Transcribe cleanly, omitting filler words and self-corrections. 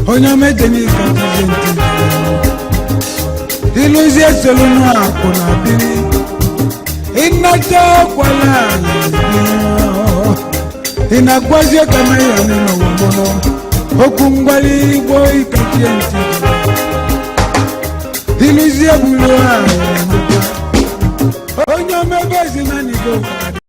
Onye omejeni kachizie ntị. Ịlụzie solunu akụ na biri. Ịnata kwala ị na-agwazi kama ya n'ụwa mụnụ okwu ngwali igbo ịkachie ntị. Ịlụzie bulu ahụ onye omebe ezi na nigo.